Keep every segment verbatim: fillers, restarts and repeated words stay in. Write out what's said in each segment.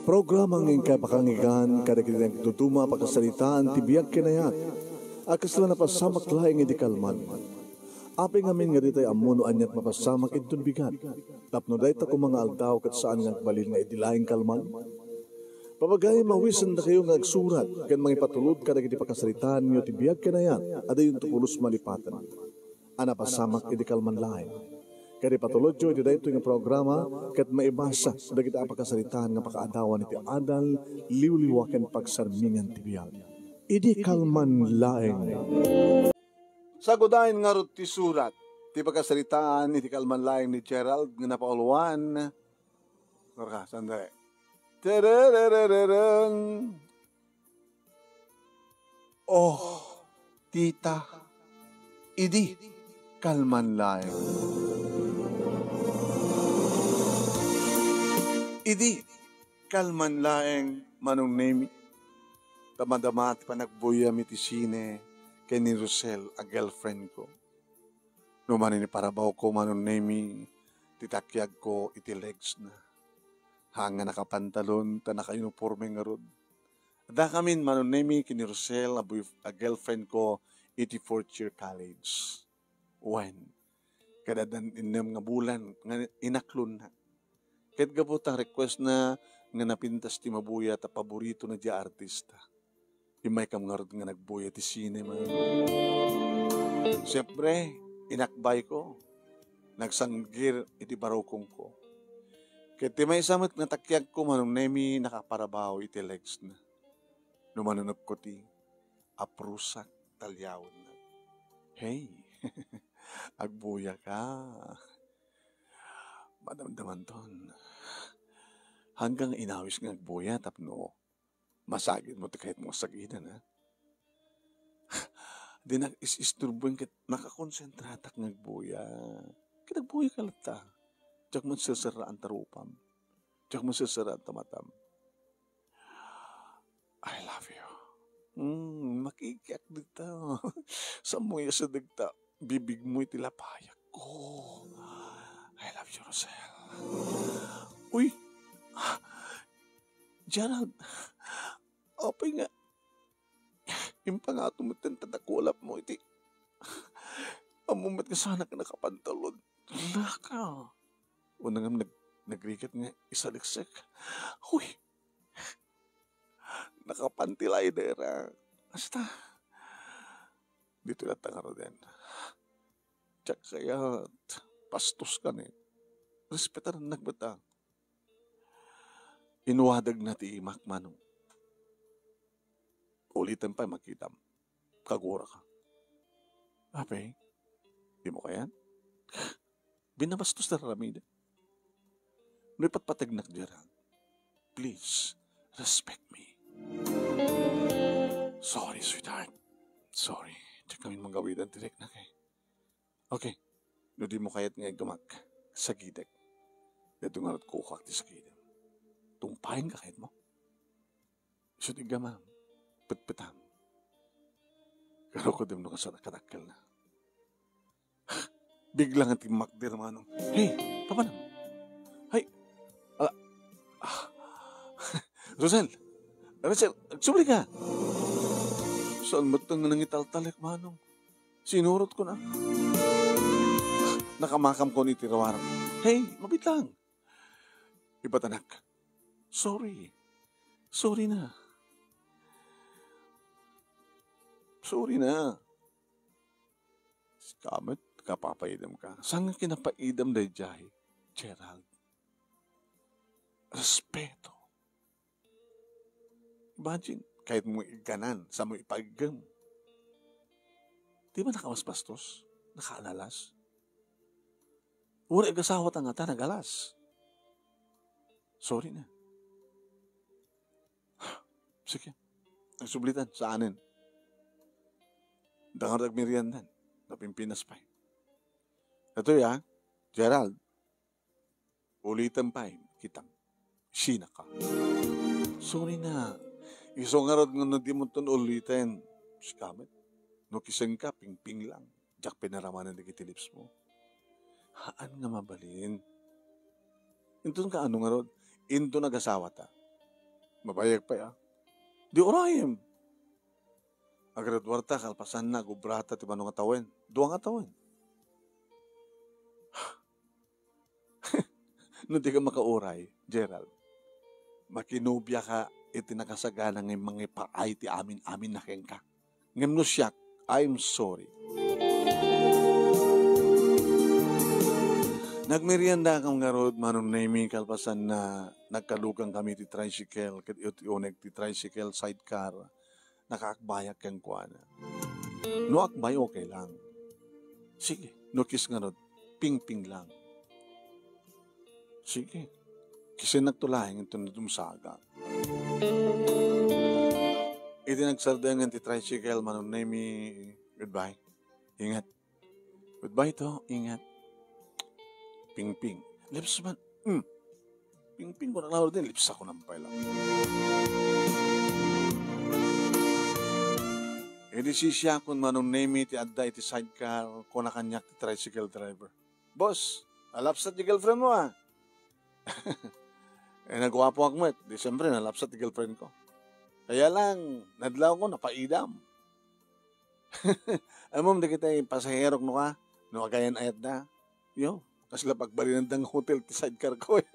Programa nga inkay pakangigan kadagiti nagduduma a pakasaritaan ti biag ken ayat a kasla napasamak laeng idi kalman. Apay ngamin nga ditay ammo no aniat mapasamak inton bigat, tapno dayta koma nga aldaw ket saan nga agbalin nga idi laeng kalman? Pabagay, mawisendakayo nga agsurat ken mangipatulod kadagiti pakasaritaanyo ti biag ken ayat a dayonto pulos malipaten a napasamak idi kalman laeng. Ket ipatulodyo iti daytoy nga programa ket maibasa dagiti a pakasaritaan nga pakaadawan iti adal, liwliwa ken pagsarmingan ti biag. Idi kalman laeng. Sagudayen ngarud ti surat ti pakasaritaan iti kalman laeng ni Gerald nga napauluan. Norka, sandali. Terererereren. Oh, tita, idi kalman laeng. Idi kalman laeng, Manong Nemi, ta madama ti panagbuyaam iti sine ken ni Rosel a girlfriend ko. No manen iparabawko, Manong Nemi, ti takiagko iti legs na. Haan nga nakapantalon ta nakauniforme ngarud. Adda kamin, Manong Nemi, ken ni Rosel a boyf-, a girlfriend ko iti fourth year college. Wen, kada dan innem nga bulan nga inaklonna. Ket gapu ta request na nga napintas ti mabuya ta paborito na dia artista. Immaykam ngarud nga nagbuya ti sine, Manong. Siempre, inakbayko. Nagsanggir iti barukongko. Ket ti maysa met nga takiagko, Manong Nemi, nakaparabaw iti legs na. No manunotko ti aprusak, taliawennak. Hey, agbuya ka. Madamdamanton. Hanggang inawis nga agbuya tapno masagidmo ti kayatmo a sagidan, ha? Di nag-is-isturbo ket makakonsentratak nga agbuya. Ket agbuya ka latta. Diak man serserraan ta rupam. Diak man serserraan ta matam. I love you. Mm, makikiak dita. Sammo ya sa dagta. Bibigmo iti lapayak ko. I love you, Rosel. Uy! Gerald, apay nga impangato met ti tatakulap mo iti ammo met nga saanak nakapantalon. Naka. Una nga nag-, nagrigat nga isaliksik. Uy! Nakapanti laydera. Basta, dito latta ngaruden. Diak kayat, bastos ka ni. Respetaran nagmata. Inwadag na ti imak, Manong. Ulitan pay makitam. Kagura ka. Apay, di mo kayat? Binabastos na ramida. No ipatpatagnak, Gerald, please, respect me. Sorry, sweetheart. Sorry. Diak kami manggawidan ti riknak, eh. Okay. No di mo kayat nga iggamak, sagidek. Dito nga kukak ti sagidek. Tumpayan ka kayat mo? Isu ti iggamam. Petpetam. Karukod no kasano kadakkel na. Bigla nga timmakder, Manong. Hey, papanam. Hay, ala, ah. Rosel, Rosel, agsubli ka. Saan mo nga nangitaltalek, Manong? Sinurot ko na. Nakamakam ko ni Tirawar. Hey, mabitlang. Ibatanak. Sorry. Sorry na. Sorry na. Kamet, kapapaidam ka. Saan nga kinapaidam daydiay, Gerald? Respeto. Imagine, kayat mo iganan, sa mo ipaigem. Di ba nakamasbastos? Nakaalalas? Uri agasawata ngata, nagalas. Sorry na. Sige. Nagsublitan, saanen. Dangar agmeriendan. Napimpinas pay. Ito ya, Gerald. Ulitan pay, kitam. Sina ka? Sorry na. Isu ngarud nga no di mo ton ulitan. Sikamet. No kisen ka, pingping lang. Diak pinaramanen dagiti lips mo. Haan nga mabalin. Inton ka ano ngarud? Inton agasawata. Mabayag pay, ah. Di urayem. Agraduarta, kalpasanna, agubrata ti mano nga tawen. Dua nga tawen. No di ka makauray, Gerald, makinubiaka iti nakasagana nga mangipaay ti amin-amin na kenka. Ngem no siak, I'm sorry. Nagmerienda kam ngarud, Manong Nemy, kalpasan na nagkadukan kami ti tricycle, ket iti uneg ti tricycle sidecar, nakaakbayak kenkuana. No akbay, okay lang. Sige, no kiss ngarud, pingping lang. Sige. Kisennak to laeng inton dumsaga. Iti nagsarudengan ti tricycle, Manong Nemy, goodbye. Ingat. Goodbye to, ingat. Pingping. Lips man. Hmm. Pingping ko na klaro din, lips ako ng pala. Iti sisiakon, Manong Nemy, ti adda iti sidecar, kuna kaniak ti tricycle driver. Boss, alapsat ti girlfriend mo, ah. Eh, naguapoak met. Di, siyempre, nalapsat ti girlfriend ko. Kaya lang, nadlaw ko, napaidam. Ammom, dagiti pasaherok no ka, no agayan-ayat da. Yo, kasla pagbalinanda nga hotel ti sidecar ko, eh.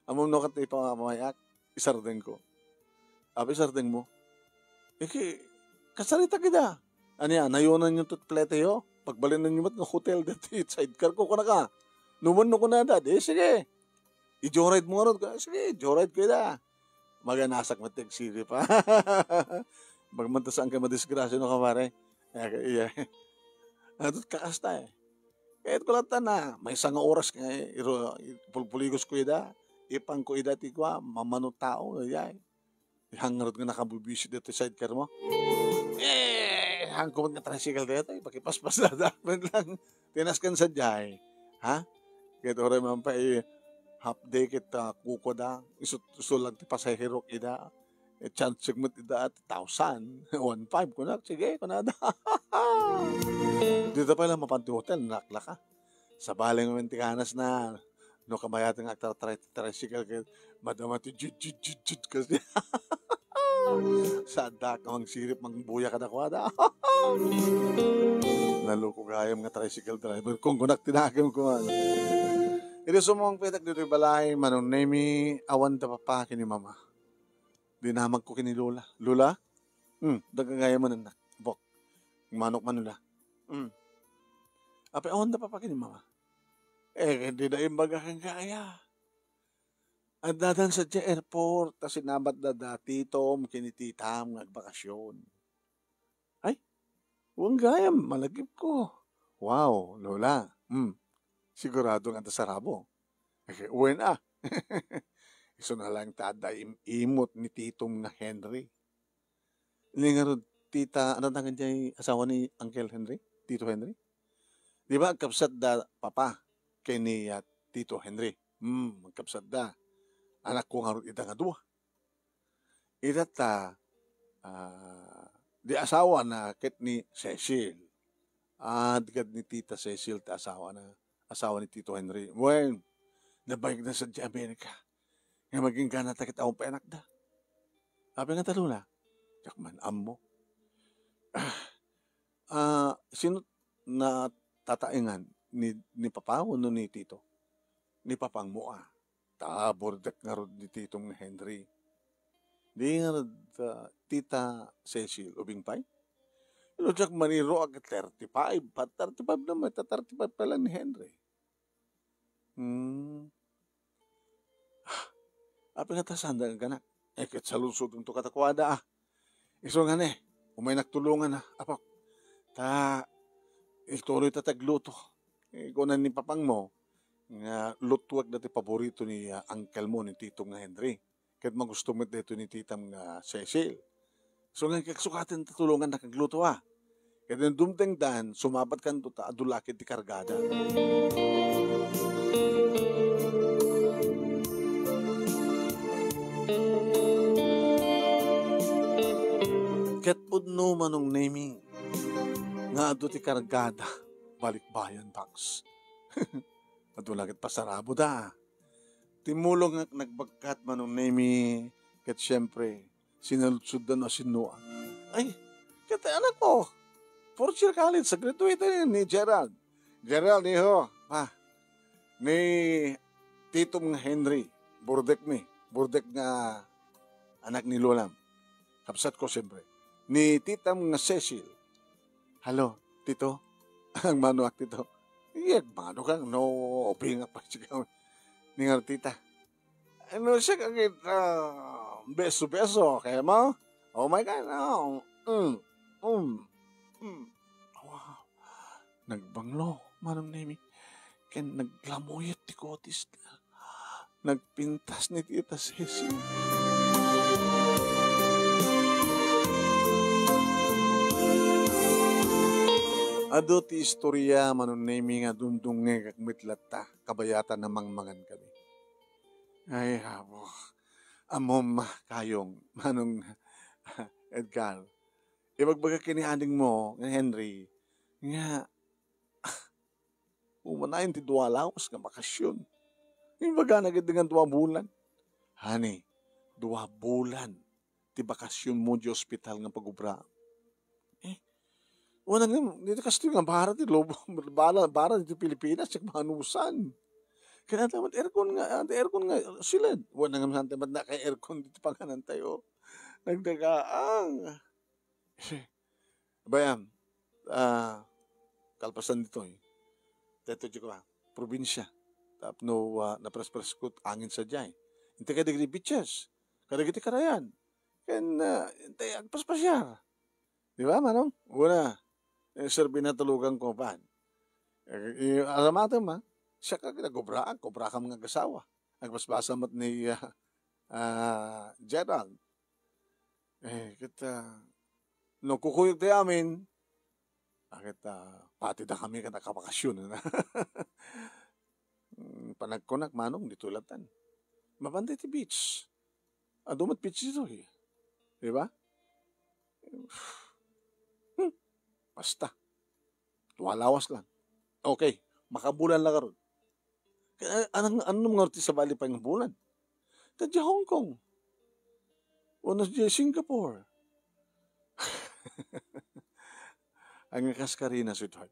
Ammom, no, kat ipamamayak, isardeng ko. Apay isardeng mo? Ike, kasarita kida. Ania, nayunan yung tutplete yo? Pagbalinanyo met nga hotel dati sidecar ko. Kuna ka, numan no kunada, di, sige. I-joyride mo ngarud. Sige, joyride ko ida. Maganasak met ti agsirip, ha? Bagaman ta saan ka madisgrasya no, kamare. Eh, iya. Adut kakasta, eh. Kayat ko latta na, maysa nga oras nga, iro, pulpuligos ko ida. Ipang ko ida ti kua, mamano tao, iya. Hangarud nga nakabubisit dito sidecar mo. Eh, hangko nga tricycle dito, eh, pakipaspas na dapat lang. Tinaskan sa jay. Ha? Kaya oray man pa, eh, half day kita kuko da. Isu, isu lang ti pasahero ida. Eh, chance mo ida at thousand, one five, kunak, sige, kunada. Dito pa lang mapanti hotel, naklaka. Sabali ngamin ti kanas na, no, kabayatan nga agtara-, tricycle ket madama ti jud, jud, jud, jud, kasi. Sada ka mangsirip, mangbuya kadakuada. Naloko gayam nga tricycle driver. Kung kunak ti nakemko man. Idi sumungpetak ditoy balay, Manong Nemy, awan da papa ken ni mama. Dinamagko ken ni Lola. Lola? Hmm, dagagayam man, anak. Bok. Manok man, Lola. Hmm. Apay, awan da papa ken ni mama. Eh, dida imbaga kenka aya. Addadan sadiay airport, ta sinabat da da titom ken ni titam nga agbakasyon. Ay, wen gayam, malagipko. Wow, Lola. Hmm, sigurado nga adda sarabo. Eh, wen a. Isu na lang ta adda im-, imot ni titom nga Henry. Ni ngarud, tita, ano tangan jay asawa ni Uncle Henry? Tito Henry? Di ba, agkabsat da papa ken ni, ah, Tito Henry? Hmm, agkabsat da. Anakko ngarud ida nga dua. Ida ta, ah, di asawa na ket ni Cecil. Ah, di kad ni Tita Cecil ta asawa na, asawa ni Tito Henry. Wen, nabayag na sa Amerika. Nga maging gana ta ket awan pay anakda. Apay nga taluna? Diak man ammo. Ah, ah, sino natataengan ni, ni papa wenno ni tito? Ni papangmo, ah. Ta, burdek ngarud ni titom nga Henry. Di ngarud, ah, tita Cecil, ubing pay? No, diak maniro ag thirty-five, pat thirty-five na met, ta thirty-five pa lang ni Henry. Hmm. Apay nga ta saan da nga agganak? Eh, ket saludsodonto kadakuada, ah. Isu nga ne, umaynak tulongan, ah, apok. Ta, ituloy ta ti agluto. Eh, kuna ni papangmo, nga lutuek dati paborito ni, ah, uncle mo, ni titom nga Henry. Ket magusto met daytoy ni titam nga Cecil. So, nga kagsukaten ta tulongannak agluto, a. Ket no dumtengdan, sumabatkanto ta adu la ket ti kargada. Ket pudno, Manong Nemy, nga adu ti kargada, balikbayan, Pax. Adu la ket pasaraboda. Timmulongak nagbagkat, Manong Nemi, ket siempre, sinaludsodda no asinnoak. Ay, ket anakmo, fourth year college, sa graduate ni Gerald. Gerald, iho, pa, ni titom nga Henry, burdekmi, burdek nga anak ni lolam. Kabsatko, siempre. Ni titam nga Cecil. Hello, tito. Agmanoak, tito. Iya, agmano ka, no, ubing nga pa sigaw. Ni nga tita. Ano siya, kagit, ah, beso-beso, kaya mo? Oh my God, oh. Mm, mm, mm. Wow. Nagbanglo, Manong Nemi. Ken naglamuyot ti kutis. Nagpintas ni Tita Cecil. Adu ti istorya, Manong Nemi, nga dumdungngegak met latta, kabayatan a mangmangan kami. Ay, apo. Ammom, kayong, Manong Edgar. Ibagbaga ken ni adingmo nga Henry nga umanayon ti dua lawas nga bakasyon. Imbagana ket nga dua bulan. Honey, dua bulan ti bakasyonmo di ospital nga pag-obra. Eh, wala nga, dito kastoy nga bara ti lobo, bara, bara dito Pilipinas, siak manusan. Kaya naman, aircon nga, ah, aircon nga, silid. Wala nga, sante, ba't naka-aircon dito panganan tayo? Nagdagaang. Bayam, ah, kalpasan ditoy. Daytoy diay, ah, probinsya. Tapno, ah, napres-preskot angin sadiay. Inti kadagiti beaches. Kadagiti karayan. Ken, ah, inti agpaspasiar. Di ba, Manong? Una, eh, serbi na tulugan ko pan. Eh, eh, asamatem, ah. Siak nga nag-obra, nag-obra ka nga agasawa. Nagbasbasa met ni, ah, ah, Gerald. Eh, ket, ah, no kukuyog ti amin, bakit, ah, pati da kami ket nakabakasyon, ano? Mm, panagkunak, Manong, ditoy latan. Mabanda ti beach. Adu met beach ditoy. Di ba? Hmm. Basta. Dua lawas lang. Okay. Makabulan la ngarud. Kaya, anong, anong nga ti sabali pay nga bulan? Ta diay Hong Kong. Wenno diay Singapore. Ang kaskarina, sweetheart.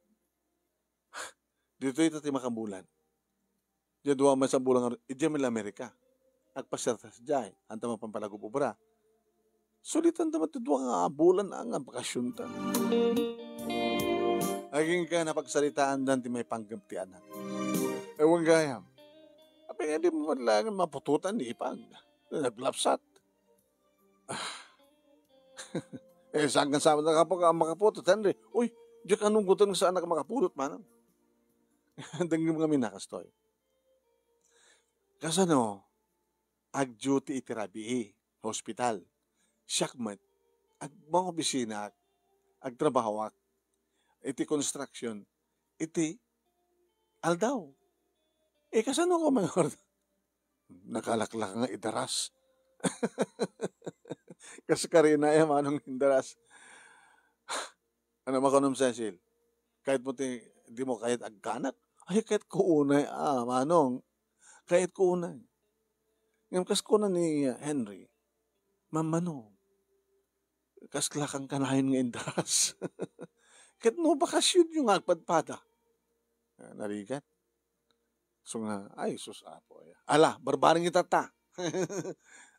Ditoy ta ti makabulan. Diay dua maysa a bulan nga, idiay met la Amerika. Agpasiar ta sadiay, anta mapan palagub-obra. Sulitan ta met ti dua nga bulan nga bakasyonta. Agingga napagsaritaandan ti maipanggep ti anak. Ewan gayam. Apay nga di mo man lang maputotan ni ipag. Naglapsat. Ah. Eh, saan ka sa amin nakapag-, makaputot, Henry? Uy, diyak anong gutan sa anak makaputot, manang. Dengngem kami na, kastoy. Kasano, ag-duty iti rabii, hospital. Siak met, ag-, mga opisina, agtrabahoak, iti construction, iti aldaw. Eh, kasano ko man nakalaklak nga idaras? Kas karina, eh, manong indaras. Ano makunom, Cecil? Kayat mo ti, di mo kayat agkanak? Ay, kayat ko unay, ah, manong. Kayat ko unay. Ngem kas kuna ni Henry, mamano, kas lakan kanayon nga indaras. Ket no bakasyonyo nga agpadpada. Ah, narigat. So nga, ay, sus, Apo, aya. Ala, barbareng itatta.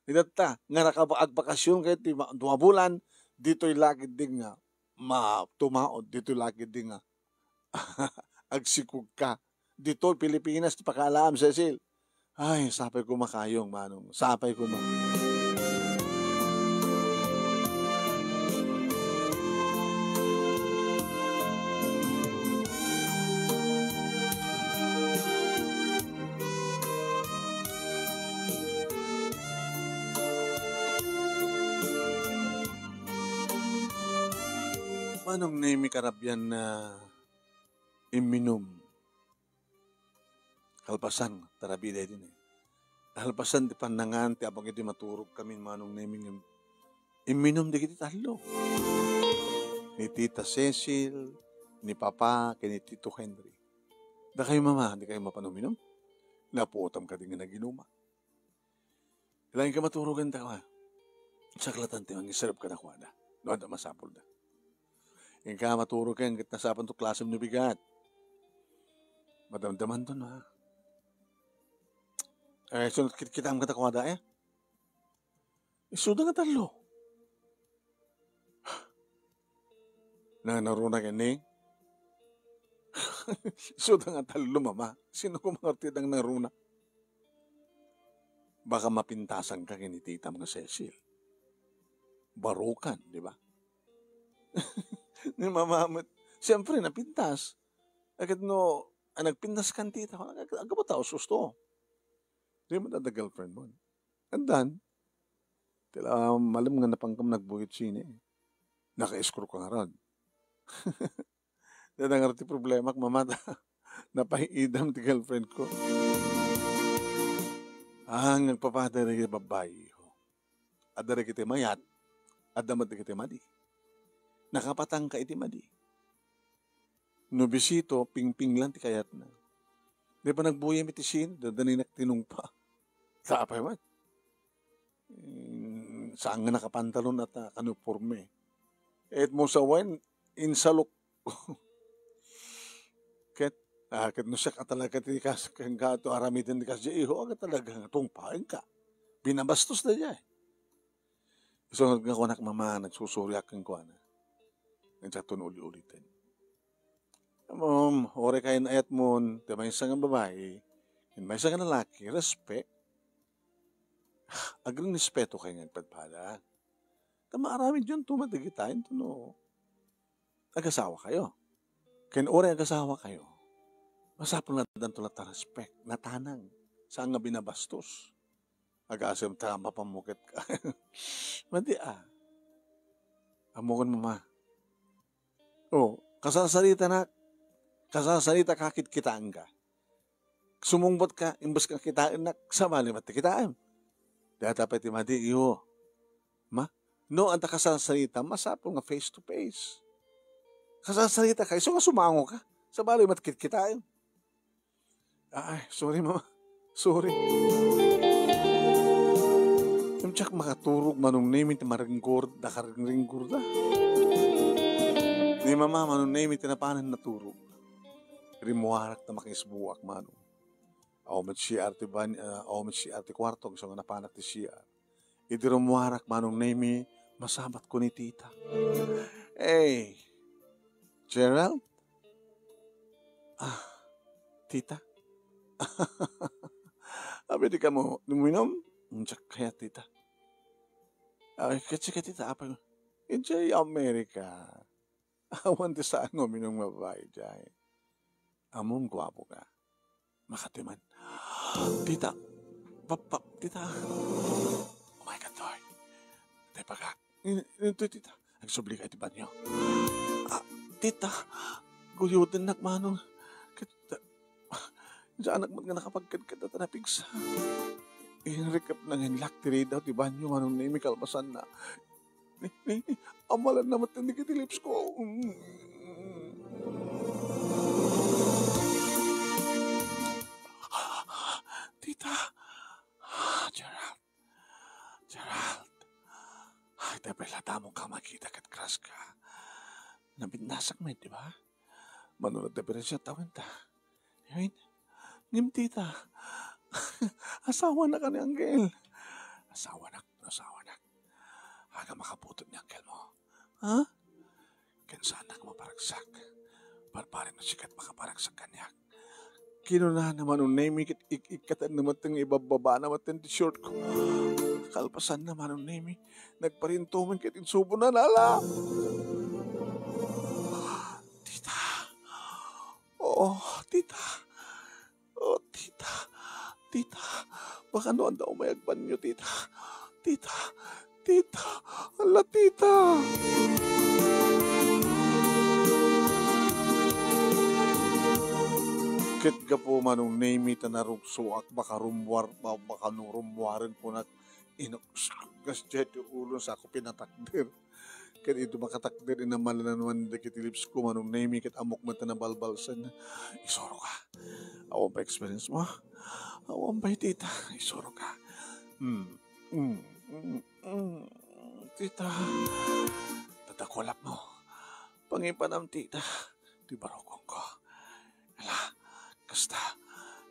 Itatta, nga nakaba-, agbakasyon kayo ti ma-, dua bulan, ditoy lagi di nga ma-, tumaod, ditoy lagi di nga agsikog ka. Ditoy Pilipinas, ti pakaalaam, Cecil. Ay, sapay koma kayong, manong. Sapay koma. Manong Nemi, karabian na imminum. Kalpasan, tarabi daydi ni. Kalpasan ti pannangan ti apang iti maturog kami, manong Nemi, ngem imminum dagiti tallo. Ni Tita Cecil, ni Papa, ken ni Tito Henry. Dakayo, Mama, dikayo mapan uminum? Napuotam kadi nga naginuma. Laeng ka maturogen ta, saklatan ti mangisarap kadakuada. No, adda masapulda. Inka maturogen ket nasapan to klasem no bigat. Madamdaman to, no, ha? Eh, sunod kit-, kitam kadakuada, eh. Isuda nga tallo. Nangnaruna ken ni? Isuda nga tallo, mama. Sino ko mangartidang nangnaruna? Baka mapintasan ka ken ni titam nga Cecil. Barukan, di ba? Ni mama met, siyempre, napintas. Agad no, ah, nagpintas kan tita, ag-, agabata, usto. Di mo da girlfriend mo. And then, tila, malem nga napangkam nagbuyot sine. Naka-escort ka ngarud. Dada nga ti problemak, mama, ta napaiidam ti girlfriend ko. Ah, nagpapadari nga babbai, ho. Adda dagiti mayat, adda met dagiti madi. Nakapatangka iti madi. No bisito, pingpinglan ti kayatna. Di ba nagbuyam iti sine, dada ni tinungpa. Sa apay man? Mm, saan nga nakapantalon at, ah, kaniporme. Et mo sa wen, insalok. Ket, ah, ket no siak a talaga ti kas-, ken gato aramiden ti kasdiay, iho, aga talaga nga tungpaenka. Binabastos daydiay. Isu nga kunak, mama, nagsusuriak kenkuana. Nagsaton uli-uliten. Um, uray kayan ayatmon, ti maysa nga babai, ken maysa nga lalaki, respect. Agrespeto kayo nga agpadpada. Ta maaramid yun, tuma dagita, ito no, agasawa kayo. Ken uray agasawa kayo, masapul nga addanto latta respect, natanang, saan nga binabastos. Agasem ta mapamuket ka. Madi, ah. Amukan mo, ma. Oh, kasasarita na, kasasarita ka, kitkitaen ka. Sumungbat ka, imbes nga kitaennak, sabali met ti kitaem. Data pa ti madi, iyo. Ma, no, anta kasasarita, masapul nga face to face. Kasasarita ka, isu nga sumango ka, sabali met kitkitaem. Ay, sorry, mama. Sorry. Diak makaturog, Manong Nemi, ti maringgor, da karinggor da. Ni mama, Manong Nemi, ti napanan naturog. Rimmuarak ta makiisbuak, Manong. Aw met C R ti ban-, ah, aw met C R ti kuarto, isu nga napanak ti C R. Idi rummuarak, Manong Nemi, masabat ko ni tita. Hey, Gerald? Ah, tita? Abi di ka mo, uminom? Diak kaya, tita. Ay, kasi ka, tita, apay, idiay Amerika. Awan ti saan nga uminom nga babai, diay. Ammom, guapo ka. Makatiman. Tita. Pap-, pap-, tita. Oh my God, Toy. Tay pagak. In-, intoy, tita. Agsubli ka iti banyo. Ah, tita. Guyodennak, Manong. Ket, ah, saanak met nga nakapagkadkada ta napigsa. Inrikep na nga inlak ti ridaw ti banyo, Manong Nemi, kalpasanna. Ni, ni, ni, amalan na met dagiti lips ko. Tita. Gerald. Gerald. Ay, tapay lata mo ka makita ket crush ka. Nabinnasak met, di ba? Mano nagdabira siya tawenta. Yun. Ngem tita. Asawanak ni Angkel. Asawanak, asawanak. Aga makaputot ni Angkel mo. Ha? Ken saanak maparagsak. Parparin no sikat makaparagsak kaniak. Kinunana, Manong Nemi, ket ik-ikkatan na met nga ibabbaba na met ti short ko. Kalpasan na, Manong Nemi, nagparinto man ket insubo na nala. Tita. Oo, tita. Oh, tita. Tita. Baka no anda umay agbanyo, tita. Tita. Tita. Ala, tita. Ket gapu, Manong Nemi, ta narugsoak, baka rummuar, ba-, baka no rummuaren kunak, inuskas ti ulo, sako pinatakder. Ket idi makatakder, inamalan man dagiti lips ko, Manong Nemi, ket ammok met a nabalbalsen. Isuro ka. Awan pay experience mo? Awan pay, tita. Isuro ka. Hmm. Mm, mm, mm. Tita, tatakulap mo. Pangipanam, tita. Ti barukongko. Ala, kasta.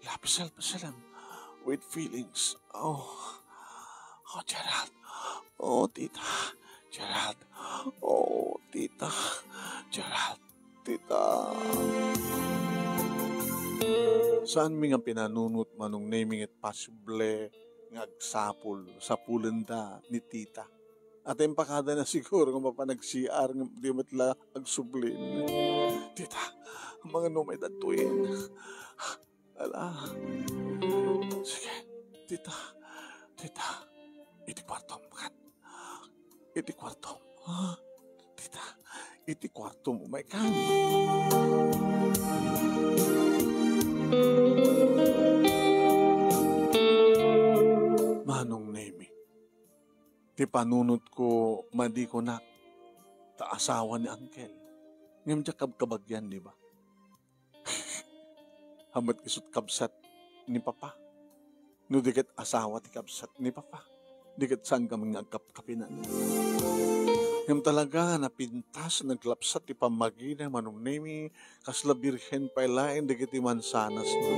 Lapis-lapis lang. With feelings. Oh. Oh, Gerald. Oh, tita. Gerald. Oh, tita. Gerald. Tita. Saanmi nga pinanunot, Manong Nemi, nga posible nga agsapul, sapulenda ni tita. At impakada na siguro nga mapan ag-C R nga di met la agsublin. Tita, mangano may dadtoyen? Ala. Sige, tita, tita, iti kwartom, kat. Iti kwartom. Ha? Tita, iti kwartom, umay kan. Manong Nemi, ti panunotko, madi kunak, ta asawa ni Uncle. Ngem diak kabkabagyan, di ba? Hamet isut kabsat ni Papa. No di ket asawa ti kabsat ni Papa, di ket saan kami nga agkapkapinan. Ngem talaga, napintas, naglapsat ti pammagina, Manong Nemi, kasla birhen pay laeng dagiti mansanasna.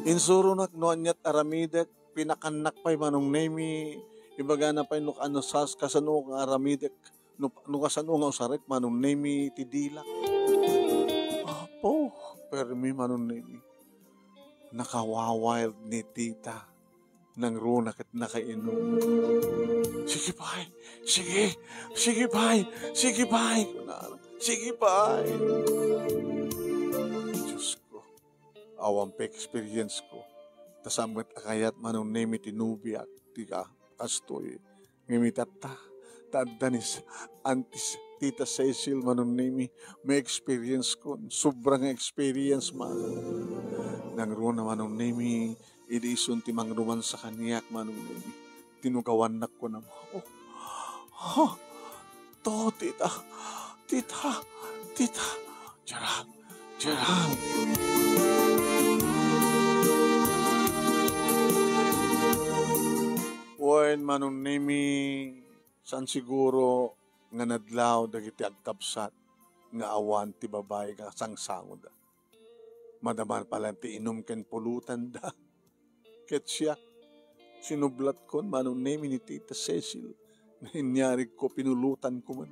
Insuronak no aniat aramidek, pinakannak pay, Manong Nemi, ibagana pay no kaano sas-, kasano nga aramidek, no, no kasano nga usarek, Manong Nemi, ti dilak. Apo, permi, Manong Nemi. Nakawawild ni tita. Nangruna ket nakainum. Sige pay, sige, sige pay, sige pay, kunana. Sige pay. Diyos ko, awan pay experience ko. Ta saan met a kayat, Manong Nemi, ti nobiak, ti ka-, kastoy. Ngem itatta, ta adda ni s-, Auntie s-, Tita Cecil, Manong Nemi, may experience kon, sobra nga experience, Manong. Nangruna, Manong Nemi, idi isun ti mangromansa kaniak, Manong Nemi. Tinugawannak kunam. Oh. Ha? To, tita. Tita. Tita. Gerald. Gerald. Wen, Manong Nemi, saan siguro nga nadlaw dagiti agkabsat nga awan ti babai nga sangsangoda. Madama pay laeng ti inum ken pulotanda. Ket siak, sinublatkon, Manong Nemi, ni Tita Cecil, nga inyarigko, pinulotanko met.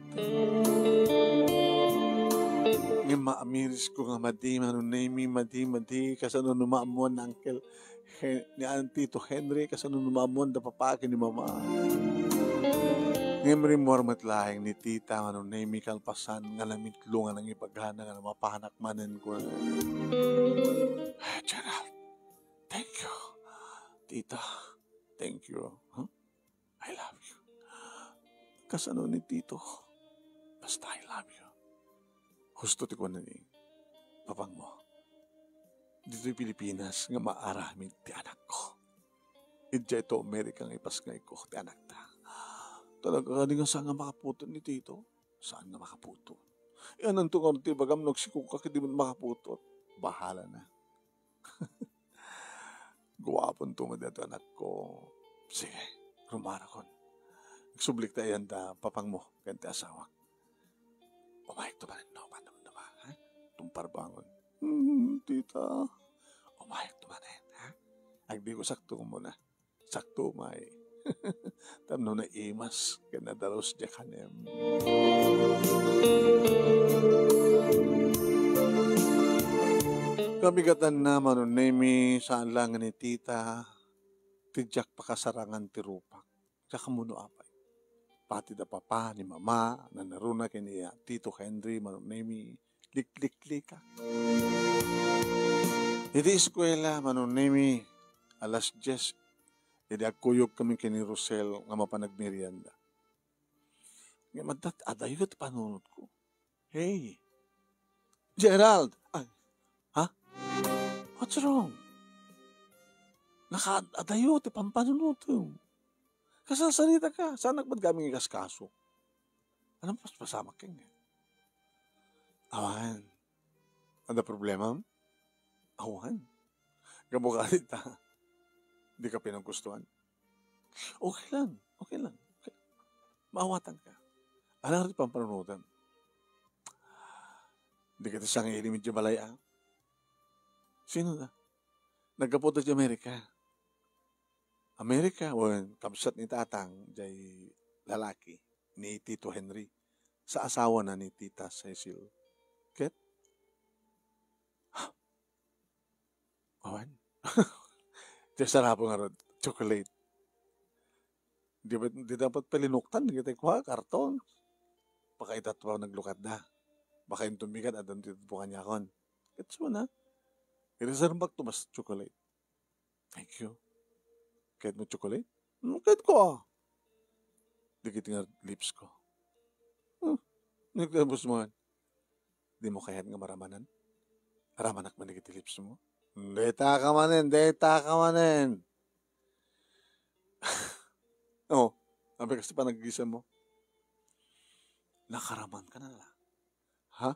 Ngem maamirisko nga madi, Manong Nemi, madi, madi, kasano no maammuan ni Uncle Hen-, ni An-, Tito Henry, kasano no maammuan da Papa ken ni Mama. Ngem rimmuar met laeng ni Tita, Manong Nemi, kalpasan nga namitlo nga nangibagana nga mapanak manen ko. Gerald, thank you. Tita, thank you. Huh? I love you. Kasano ni Tito? Basta I love you. Husto ti kuna ni papangmo. Ditoy Pilipinas nga maaramid ti anakko. Idiay to Amerika nga ipasngayko ti anakta. Talaga kadi nga saan nga makaputon ni Tito? Saan nga makaputon? Iyananto nga ti ibagam no agsikoka ket di met makaputon. Bahala na. Guaponto met daytoy, anakko. Sige, rumarakon. Agsublik ta iyan da papangmo ken ti asawak. Umayekto manen no, madamdama, ha? Tumparbangon. Hmm, tita. Umayekto manen, ha? Agdiko, sakto muna. Sakto, umay. Tapno naimas ken nadalus diay kanem. Kabigatanna, Manong Nemi, saan laeng ni tita ti diak pakasarangan ti rupak. Kakamuno apay. Pati da papa ni mama, nanaruna ken ni Tito Henry, Manong Nemi, likliklikak. Iti eskuela, Manong Nemi, alas dies, idi agkuyogkami ken ni Rosel nga mapan agmerienda. Ngem adda, adayo ti panunotko. Hey, Gerald! Ay, ha? What's wrong? Nakaad-adayo ti pampanunotem. Kasarsaritaka, saanak met gamin nga ikaskaso. Anong paspasamak ken nga? Awan. Adda problemam? Awan. Gapu kadi ta, dika pinaggustuan. Okay lang, okay lang. Okay. Maawatanka. Alang ti pampanunotem. Dagiti sangaili idiay balay, a? Sino na? Naggapuda idiay Amerika. Amerika, wen, kabsat ni tatang, jay lalaki ni Tito Henry, sa asawana ni Tita Cecil. Ket, awan. Diay sarapon ngarud, chocolate. Di ba, di dapat palinuktan, dagiti kua, karton. Pakaitat pa naglukatda. Baka inton bigat, addan ti bukan yakon. Ket suna, i-reserve-ak to mas chocolate. Thank you. Kayatmo chocolate? Hmm, kayatko, a. Dagiti nga lips ko. Hmm, nagtapos man. Dimo kayat nga maramanan? Aramanak man dagiti lips mo? Dayta ka manen, dayta ka manen. Oh, abi kas ti panaggisem mo. Nakaraman ka na la. Ha?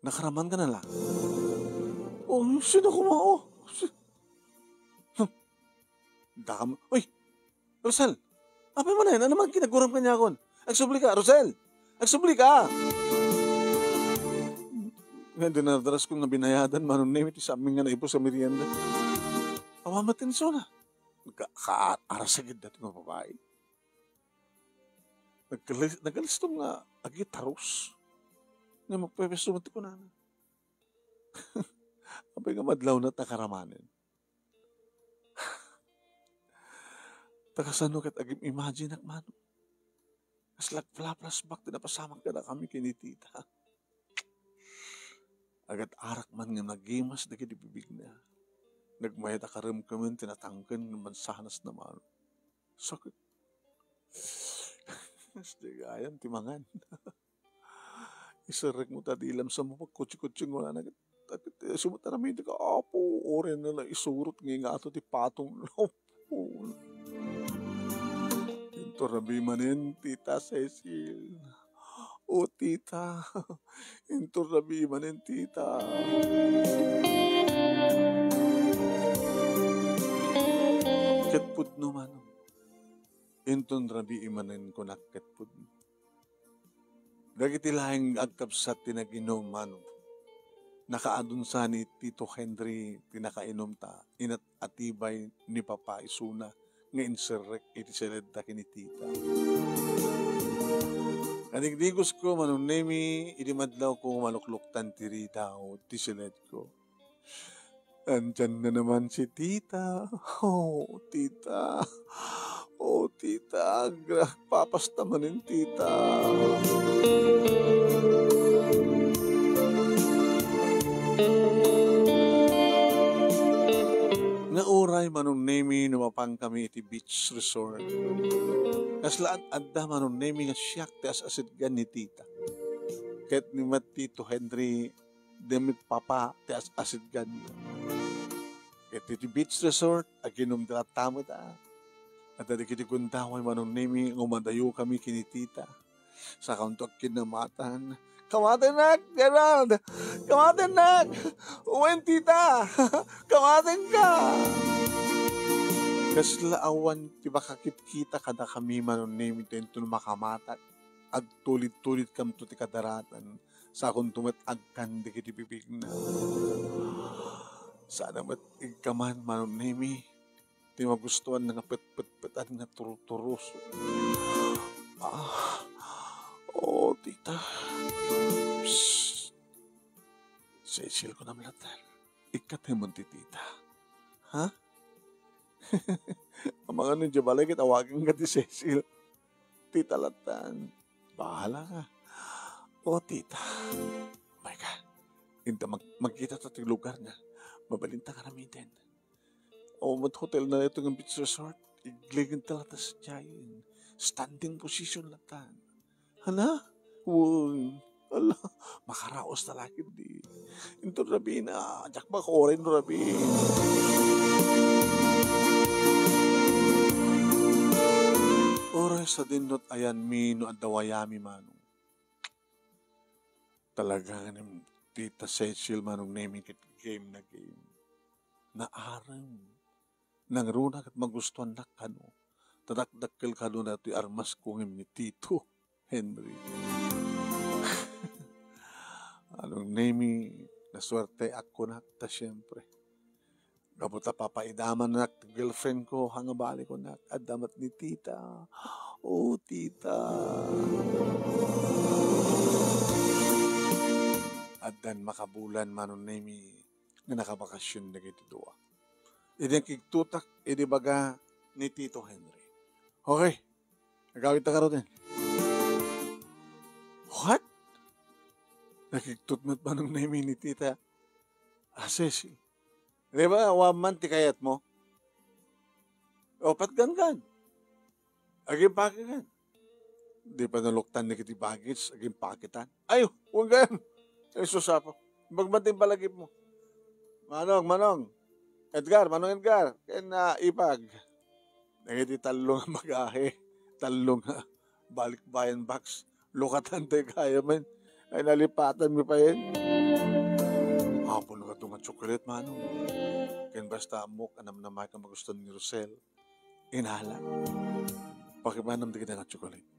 Nakaraman ka na la? Oh, sino ko mo? Oh, si-, hmm. Dakam, uy! Rosel! Apay manen, ania man kinaguram kaniakon? Agsubli ka, Rosel! Agsubli ka! Nga dinardaras ko nga binayadan, Manong Nemi, ti samin nga naibus a merienda. Awa met insuna. Ka-, ka-, arasagid dati nga babai. Nagkalis-, nagkalistom nga agitarus. Nga magpepeso met ti kunana. Apay nga madlawna ta karamanen. Ta kasano ket agim-imagine-ak, Manong? Kasla flashback ti napasamak kadakami ken ni tita. Agat-arak man nga nagimas dagiti bibigna. Nagmayat a karemkemen ti natangken nga mansanas na, Manong. Sakit. Sdi gayam ti mangan. Iserrek mo ta dilam sa mo pagkutsi-kutsi nga wala na. Takit, eh, sumataramid ka, Apo, oray na la isurot nga ingato ti patong. Apo. Inton rabii manen, Tita Cecil. O, Tita. Inton rabii manen, Tita. Ket pudno, Manong. Inton rabii manen, kunak ket pudno. Dagiti laeng agkabsat ti nag-inum, Manong. Nakaadun sa ni Tito Henry ti nakainum ta inat-atibay ni Papa isuna nga inserrek iti siledda ken ni Tita. Kadigdigos ko, Manong Nemi, idi madlaw ko malukluktan ti ridaw ti siledko. Andiyan na naman si Tita. Oh, Tita. Oh, Tita. Agpapasta manen, Tita. Nga uray, Manong Nemi, no mapan kami iti beach resort. Kasla ad-adda, Manong Nemi, nga siak ti as-asidgan ni Tita. Ket ni met Tito Henry, dayta met Papa ti as-asidgan. Ket iti beach resort, aginum ti latta met, a. Adda dagiti gundaway, Manong Nemi, nga umadayokami ken ni Tita. Sakanto agkinnamatan. Kamatennak, Gerald! Kamatennak! Wen, Tita! Kamatenka! Kasla awan ti makakitkita kadakami, Manong Nemi, ta inton makamatak, agtulid-tulidkamto ti kadaratan. Sakanto met agkan dagiti bibigna. Saan met igkaman, Manong Nemi, ti magustuan nga petpetpetan nga turturos. Ah, oh, Tita. Psst. Cecil, kunam latta. Ikkatem ti Tita. Ha? Amangan no idiay balay ket awaganka ti Cecil. Tita lattan. Bahala ka. O, Tita. Mayka. Inta mag-, magkita ta ti lugar nga mabalinta nga aramiden. O, met hotel na ito nga beach resort. Igligenta latta sadiay. Standing position latta. Hala? Wen. Ala, makaraos ta la ketdi. Inton rabii na, diak makaoray no rabii. Oras sa dinno ti ayanmi no adda wayami, Manong. Talaga nga ni Tita Cecil, Manong Nemi, ket game na game. Naarem. Nangruna ket magustuannak kano. ta dakdakkel kadua daytoy armasko ngem ni Tito Henry. Manong Nemi, nasuerteak kunak ta siempre. Gapu ta papaidamanak ti girlfriend ko, ha nga bali kunak, adda met ni tita. O, tita. Addan makabulan, Manong Nemi, nga nakabakasyon dagiti dua. Idi nakigtotak, idi baga ni Tito Henry. Okay. Agawidta ngaruden. What? Nakigtot met, Manong Nemi, ni tita. Ah, Ceci. Di ba, awan man ti kayatmo? O, patgangan. Agimpakekan. Di pa naluktan dagiti baggage, agimpaketan. Ay, huwag gayam. Ay, sus, apo. Bagbating palagipmo. Manong, Manong. Edgar, Manong Edgar. Ken, ah, Ipag. Dagiti tallo nga bagahe. Tallo nga balikbayan box. Lukatan tayo kaya man. Ay, nalipatan mi pa yan. Apo, nga nga chocolate, Manong. Ken basta ammok, anam na may ka magustuhan ni Rosel. Inala. Pakibanam dagiti nga chocolate.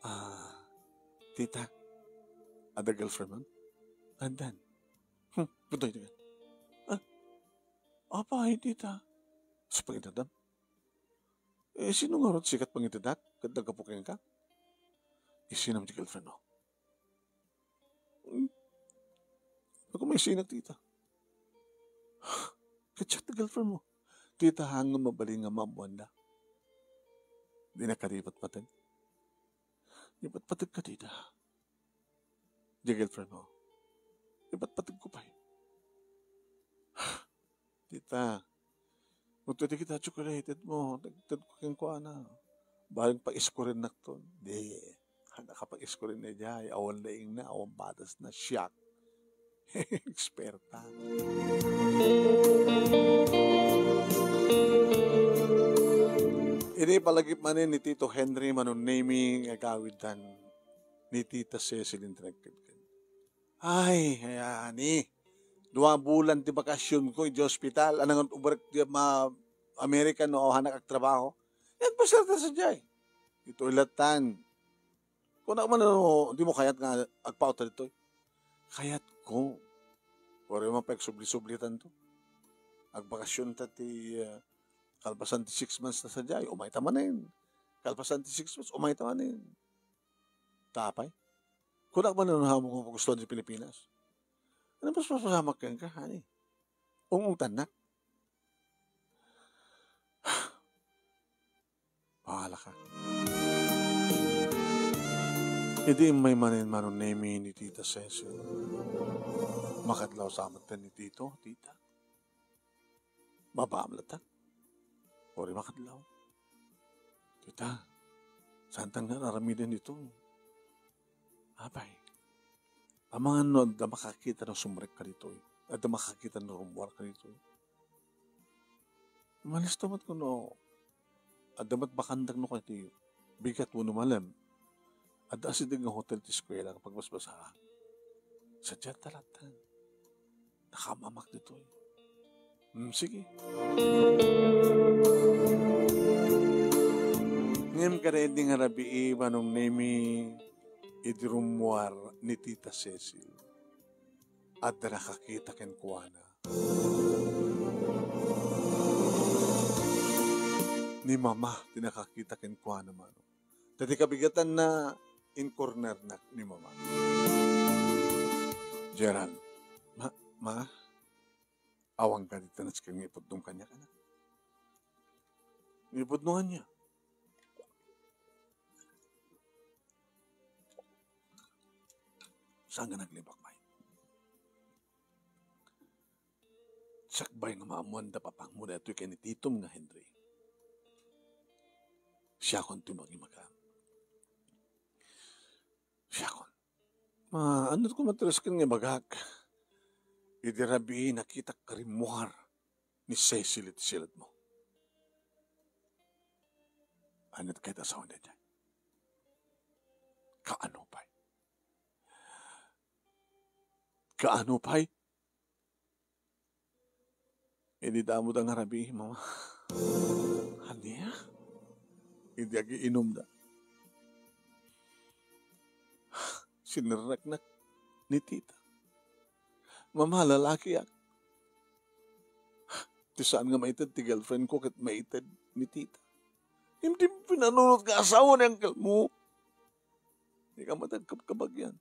Ah, tita, adda girlfriend man? Addan. Hmm, putoy, tita. Ah, apay, tita? Sa pangitadam? Eh, sino ngarud sikat pangitadak? Ket naggapu kenka? Isina met ti girlfriend mo? Hmm? Ako may sinak, tita. Ket siak ti girlfriend mo. Tita, ha nga mabalin nga maammoanda. Di na kadi ipatpateg. Ipatpateg ka, tita. Di girlfriend mo. Ipatpateg ko pay. Tita, kung iti kita chocolate mo, tagtad ko kenkuana. Baling pa-iskurennak ton. Di. Kada ka pa-iskuren na jay, awan laing na, awan batas na, siak. Eksperta. Idi palagip manen ni Tito Henry, Manong Nemi, nga agawiddan ni Tita Cecilyn ti nagkedken. Ay, ayani. Dua bulan ti bakasionko iti ospital. Anang ubrek ti ma-, Amerika no awanak agtrabaho. Nagpasarta sa jay. Ito ilatan. Kunak man no, di mo kayat nga agpaut ditoy. Kayatko. Pero man pagsubli-sublitan to. Agbakasyon ta ti, ah, kalpasan ti six months na sa jay, umay ta manen. Kalpasan ti six months, umay ta manen. Tapay. Kunak man no, hamo ko gusto di Pilipinas. Ano mas mapasamak kenka, honey? Ung-ungtannak. Bahala ka. Idi immay manen Manong Nemi ni Tita Cecil. Makadlaw sa met ni Tito, tita. Babaam latta. Uri makadlaw. Tita, saan tan nga aramiden dito? Apay, amangan no adda makakita no sumrekka ditoy. Adda makakita no rummuarka ditoy. Malisto met kuno, adda met bakandak no kay ti bigat wenno malem. Adda asideg nga hotel ti eskuela nga pagbasbasaan. Sadiay ta latta. Nakaam-amak ditoy. Hmm, sige. Ngem kada idi nga rabii, Manong Nemi, idi rummuar ni Tita Cecil, adda nakakita kenkuana. Ni Mama ti nakakita kenkuana, Manong. Ta ti kabigatanna, in-cornernak ni Mama. Gerald, ma, ma, awan ka dita na nga ipudnom kaniak, anak. Ipudno kaniak. Saan nga naglibak, may? Sakbay nga maammuanda, papangmo daytoy ken ni Titom nga Henry. Siakon ti mangimaga. Siakon. Ma, ano ko matrasken nga ibagak? Idi rabii nakitak karimmuar ni Cecil iti siled mo. Anit kayat asawan dayta? Kaano pay? Kaano pay? Idi damo da nga rabii, Mama. Ania? idi agiinumda. Sinerreknak ni tita. Mama, lalakiak. Ti saan nga maited ti girlfriend ko ket maited ni tita. Indi pinanunot nga asawa ni uncle mo. Di ka matagkabkabag yan.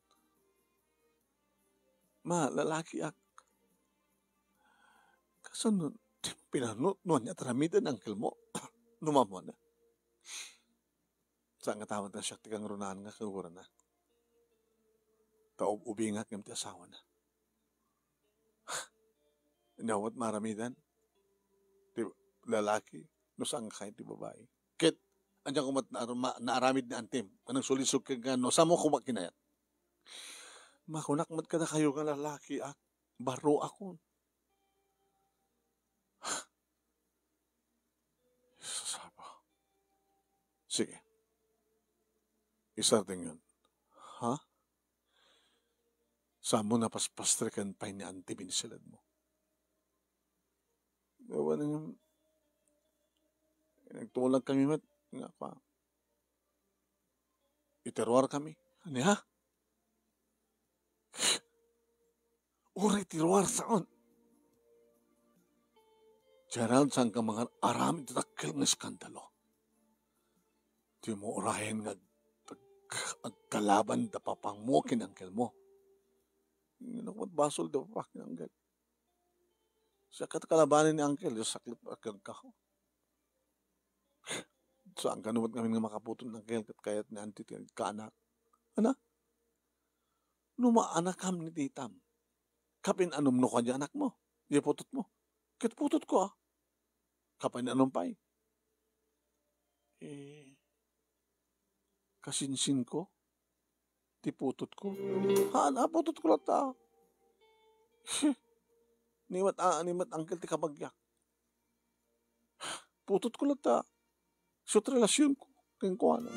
Ma, lalakiak. Kasano, di mo pinanunot no ania ti aramiden ni uncle mo? Numamuan na. Saan nga taman ta siak ti kangrunaan nga kagurana. Ta ub-ubingak ngem ti asawana. Nyawa ti maaramidan ti lalaki no saan nga kayat ti babai. Ket, ania koma ti naarma-, naaramid ni antim? Nga nagsulisog ken nga no saan mo koma kinayat? Makunak met kadakayo nga lalakiak, barroakon. Sasaba. Sige. Isardeng yun. Ha? Saan mo napaspastriken pay ni Auntie Binsilad mo? Awan nga, nagtulag kami met, nga pa. Iti ruar kami. Ania? Uray ti ruar, saan? Gerald, saan ka mangar-aramid ti dakkel nga eskandalo? Di mo urayen nga ag-, ag-, agkalaban da papang mo ken uncle mo. Ngem no ket basol da papa ken uncle. Siak ket kalabanen ni uncle, Dios saklit a kagkaho. Saan kano met ngamin nga makaputot ni uncle ket kayat ni auntie ti agkaanak? Ana? No maanakam ni titam, kapin-anom no kadi anak mo, di putot mo. Ket putot ko, a. Kapin-anom pay. Eh, kasinsin ko, ti putot ko. Haan, a, putot ko latta. Ni met, a, ni met uncle ti kabagiak. Putot ko latta. Isu ti relasion ko kenkuana.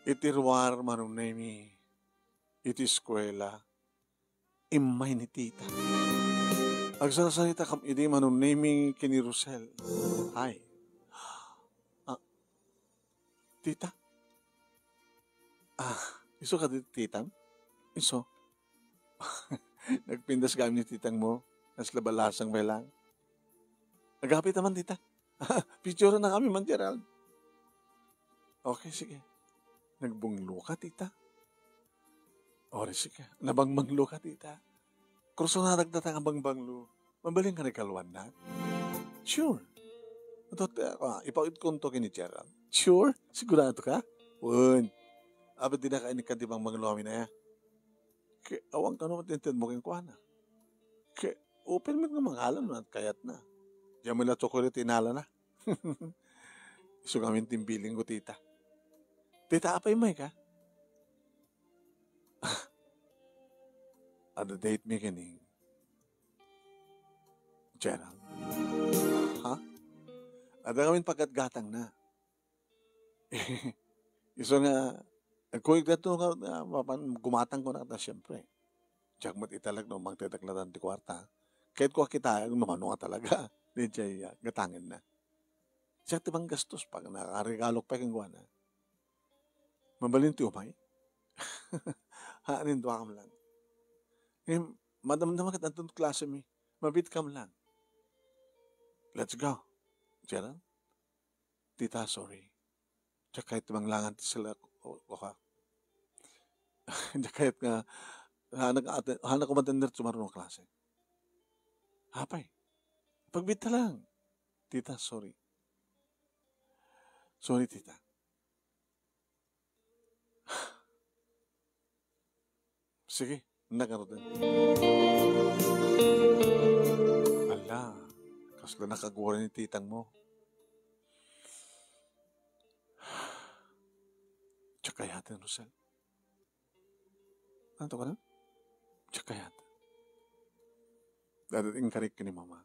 Iti ruar, Manong Nemi, iti eskuela, immay ni tita. Agsarsaritakam idi, Manong Nemi, ken ni Rosel. Ay. Ah, tita? Ah, isu kadi ti titam? Isu. Nagpintas kami ni titang mo. Nas labalasang may lang. Agapit naman, tita. Picture na kami man, Gerald. Okay, sige. Nagbunglo ka, tita? O, di sige. Nabangmanglo ka, tita? Kursunada dagita nga bangbanglo. Mabalin ka nagkaluan na? Sure. Adot, ah, ipautkonto ken ni Gerald. Sure? Sigurado ka? Wen. Apay, di na kainikkan ti bangbanglo amin aya. Ke, awan kano matinted mo kenkuana. Ke, open met nga mangalan no kayat na. Diay met la chocolate inala na. Isu ngamin ti imbiling ko, tita. Tita, apay, may ka? Adda date mi ken ni Gerald. Ha? Adda ngamin paggatgatang na. Isu nga, agkuyog daytoy nga, nga, mapan-, gumatang ko na, ta, siyempre. Diak met italek no mangtedak latta ti kuarta. Ket kua kita, no mano nga talaga. Di jay, ah, gatangen na. Siak ti manggastos, pag nakaregalok pay kenkuana. Mabalin ti umay. Haan, duakam lang. Ngem, madamdama ket anton klase mi. Mabitkam lang. Let's go. Gerald? Tita, sorry. Diak kayat ti manglangan ti sila ko, ko, ko ka. Diak kayat nga, hanak ate-, hanak umatender ti sumaruno a klase. Apay? Pagbitta lang. Tita, sorry. Sorry, tita. Sige, nagarutan. Ala, kasla nakaguran ni titang mo. Diak kayaten, Rosel. Ano to ka na? Diak kayaten. Dadating karik ni mama.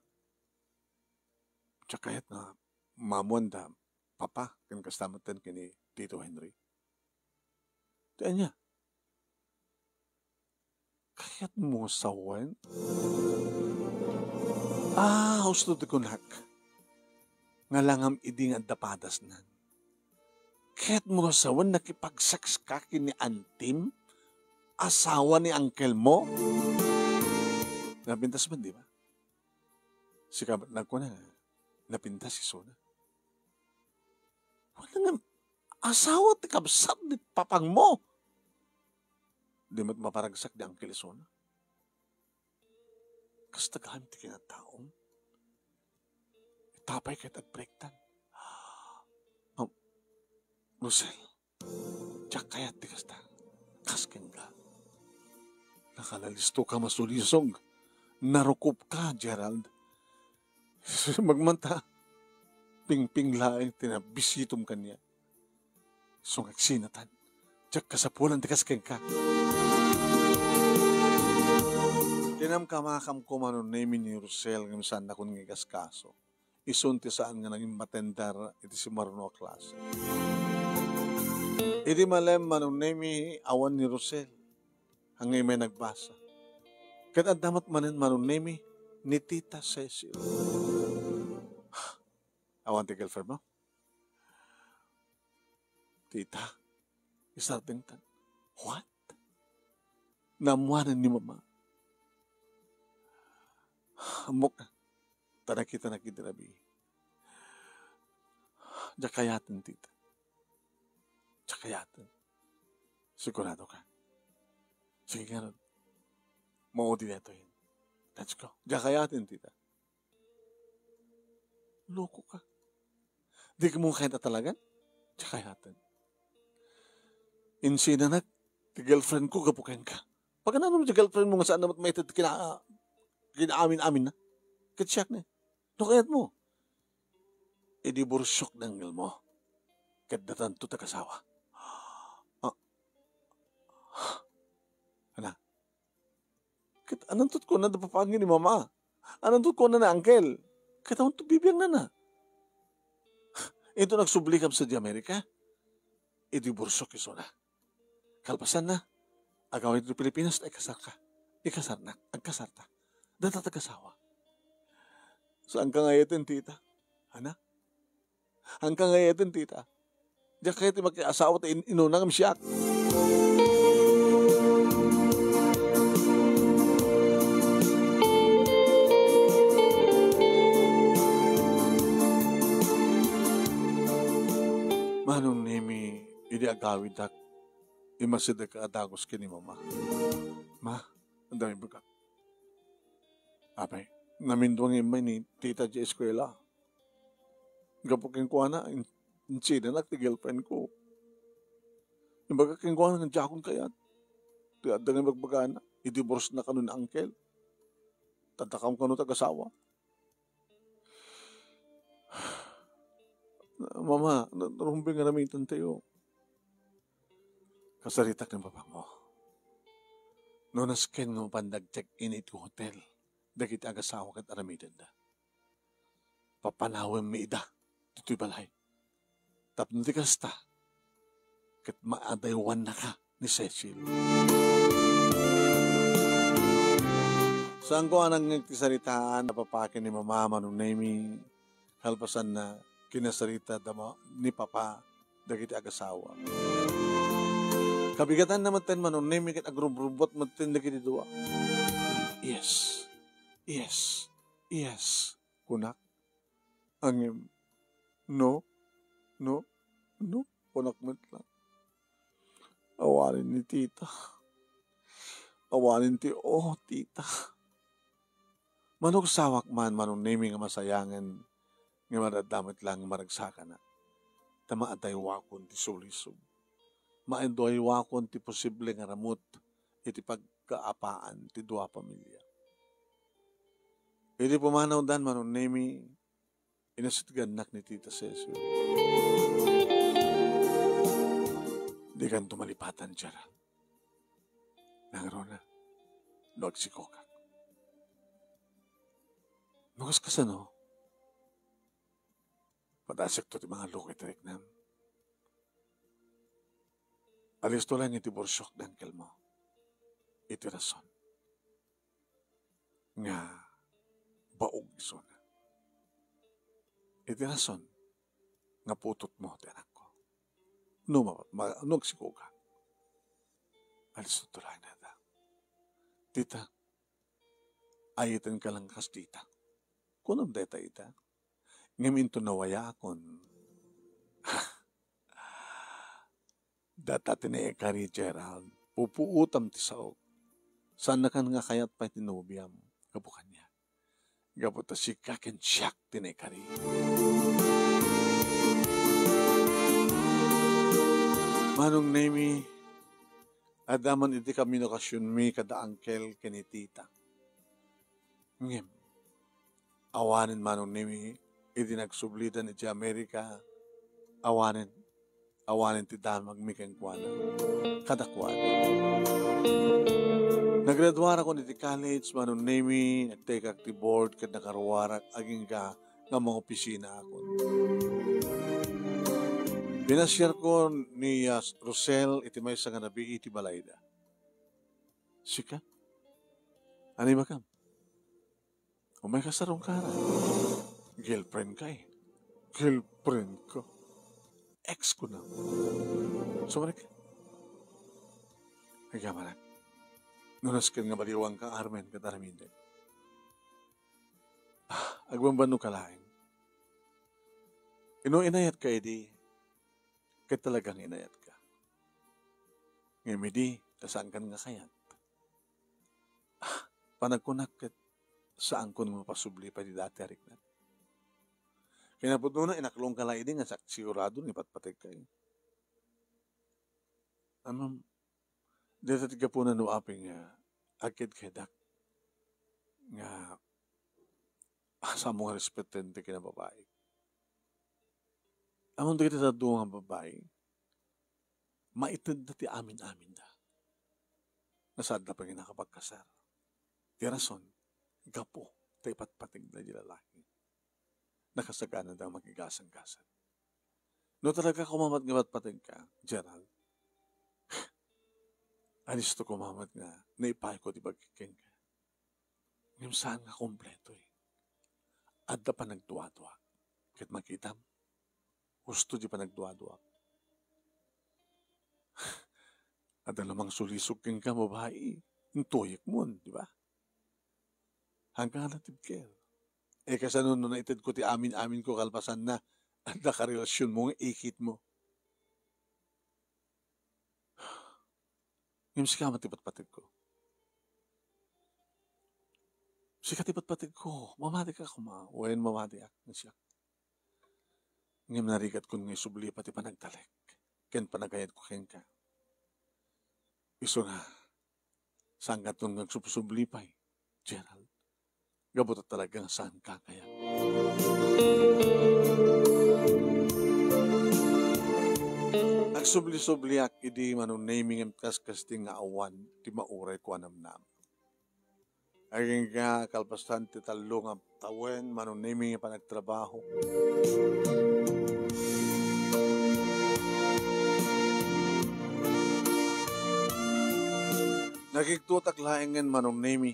Diak kayat nga mamuan da papa ken kasta metten ken ni Tito Henry. Ti ania? Kayat mo sawen? Ah, usto ti kunak. Nga langam idi nga adda padasnan. Ket mo sawen nakipag-sex ka ken ni antim, asawa ni uncle mo? Napintas man, di ba? Sika met nagkuna nga napintas isuna. Wala nga asawa ti kabsat ni papang mo. Di met maparagsak ni uncle isuna. Kasta gayam ti kinataom. Ita pay ket agbreaktan. Am, Rosel, diak kayat ti kasta. Kas kenka. Nakalalisto ka masulisog. Narukob ka, Gerald. Magmanta. Pingping laeng ti nabisitom kaniak. Isu nga agsinatan. Diak kasapulan ti kas kenka. Kinamkamakam ko, Manong Nemi, ni Rosel ngem saannakon nga ikaskaso. Isun ti saan nga nangin matender iti simmarno a klase. Idi malem, Manong Nemi, awan ni Rosel. Ania met nagbasa. Ket adda met manen, Manong Nemi, ni Tita Cecil. Awan ti girlfriend mo? Tita, isardengtan. What? Naammoanen ni Mama. Ammok, ta nakitanak idi rabii. Diak kayaten, Tita. Diak kayaten. Sigurado ka? Sige ngarud. Maudi daytoy. Let's go. Diak kayaten, Tita. Loko ka. Di ka mo kayat atalagan? Diak kayaten. Insinanak ti girlfriend ko gapu kenka. Paganano ti girlfriend mo nga saan na met maited kina-, kinaamin-amin na? Ket siak ni. No kayat mo? Idiborsyok dayta nga uncle mo. Ket datanto ti agasawa. Ah. Ana? Ket ananto ti kunana da papangen ni Mama? Ananto ti kunana ni Uncle? Ket awan ti bibiangnana. Inton agsublikam sadiay Amerika, idiborsyok isuna. Kalpasanna, agawid ti Pilipinas ta ikasarka. Ikasarnak, agkasarta. Dayta ti agasawa. Saanka nga ayaten, Tita? Ana? Saanka nga ayaten, Tita? Diak kayat ti makiasawa ta in-, inuna ngem siak. Manong Nemi, idi agawidak, immasidek a dagus ken ni Mama. Ma, adda ibagak. Apay, namindua nga immay ni Tita diay eskuela. Gapu kenkuana, in-, insinanak ti girlfriend ko. Imbagak kenkuana nga diakon kayat. Ti adda nga ibagbagana, idiborsna kano ni Uncle. Tadakam kano ti agasawa. Mama, na-, narumbeng nga aramidentayo. Kasaritak ni papangmo. No nasken nga mapan dagcheck-in iti hotel dagiti agasawa ket aramidenda, papanawemmi ida ditoy balay. Tapno di kasta, ket maadaywannaka ni Cecil. Saanko a nangngeg ti saritaan a papaki ni Mama, Manong Nemi, kalpasanna, kinasarita da ma-, ni Papa dagiti agasawa. Kabigatanna metten, Manong Nemi, ket agrubrubbuat metten dagiti dua. Yes. Yes. Yes, kunak. Ngem, no, no, no, kunak met lang. Awanen ni Tita. Awanen ti, oh, Tita. Manursawak man, Manong Nemi, nga masayangen nga madadda met lang maragsakanak. Ta maadaywakon ti sulisog. Maadaywakon ti posible nga ramut iti pagkaapaan ti dua a pamilia. Idi pumanawdan, Manong Nemi, inasitgannak ni Tita Cecil. Dikanto malipatan, Gerald. Nangruna, no agsikokak. No kas-, kasano? Padasekto ti mangalluko iti riknam. Alisto lang iti borsiok, uncle mo. Iti rason nga agbaog isuna. Iti rason nga putotmo ti anakko. No ma-, ma-, no agsikoka, alisto to laeng dayta. Tita, ayitenka lang kas tita. Kunam dayta ita. Ngem inton nawayaakon, data ti naikari, Gerald. Pupuotam ti saok. Saannakan nga kayat pay ti nobiam. Gapu kaniak. Gapu ta sika ken siak ti naikari. Manong Nemi, adda man idi komunikasionmi kada angkel ken ni tita. Ngem, awanen Manong Nemi idi nagsublidan iti Amerika, awanen, awanen ti damagmi kenkuana, kadakuada. Nagraduarakon iti college, Manong Nemi, nagtekak ti board ket nakaruarak agingga nga mangopisinaakon. Pinasiarko ni, ah, Rosel iti maysa nga nabii iti balayda. Sika? Ania makam? Umay kasarungkara. Girlfriend ka eh. Girlfriend ko. Ex ko na. Sumalik. Agamanak. No nasken nga baliwangka, Armen, ket aramidek. Ah, agbambanno ka laeng. Ino inayat ka idi, ket talagang inayat ka. Ngem idi, ta saankan nga kayat. Ah, panagkunak ket saankon nga mapasubli pay ti dati a riknak. Kinapudnona, inaklongka la idi nga sak-, sigurado nga ipatpategka. Ammom, dayta ti gapuna no apay nga agkidkidak nga saanmo nga respeten ti kinababaik. Ammom, dagiti dadduma nga babai, maitedda ti amin-aminda. Nga saanda pay nga nakapagkasar. Ti rason, gapu ta ipatpategda di lalaki. Nakasaganada nga makigasanggasang. No talaga koma met nga ipatpategka, Gerald, alisto koma met nga naipayko ti bagik kenka. Ngem saan nga kompleto eh. Adda panagduaduak. Ket makitam, husto di panagduaduak. Adda la mangsulisog kenka, babai, intuyekmon, di ba? Hanggang natibker. Eh, kasano no naitedko ti amin-aminko kalpasanna, adda karelasionmo nga ikitmo? Ngem sika met ti patpategko. Sika ti patpategko. Mamatika koma. Wen, mamatiak nga siak. Ngem narigatkon nga isubli pay ti panagtalek ken panagayatko kenka. Isuna, saankaton nga agsubsubli pay, Gerald. Gapu ta talaga nga saanka a kayat. Agsubli-subliak idi Manong Nemy ngem kaskasti nga awan ti mauray ko a namnama. Agingga kalpasan ti tallo nga tawen, Manong Nemy, nga panagtrabaho. Nakigtutak laengen, Manong Nemy,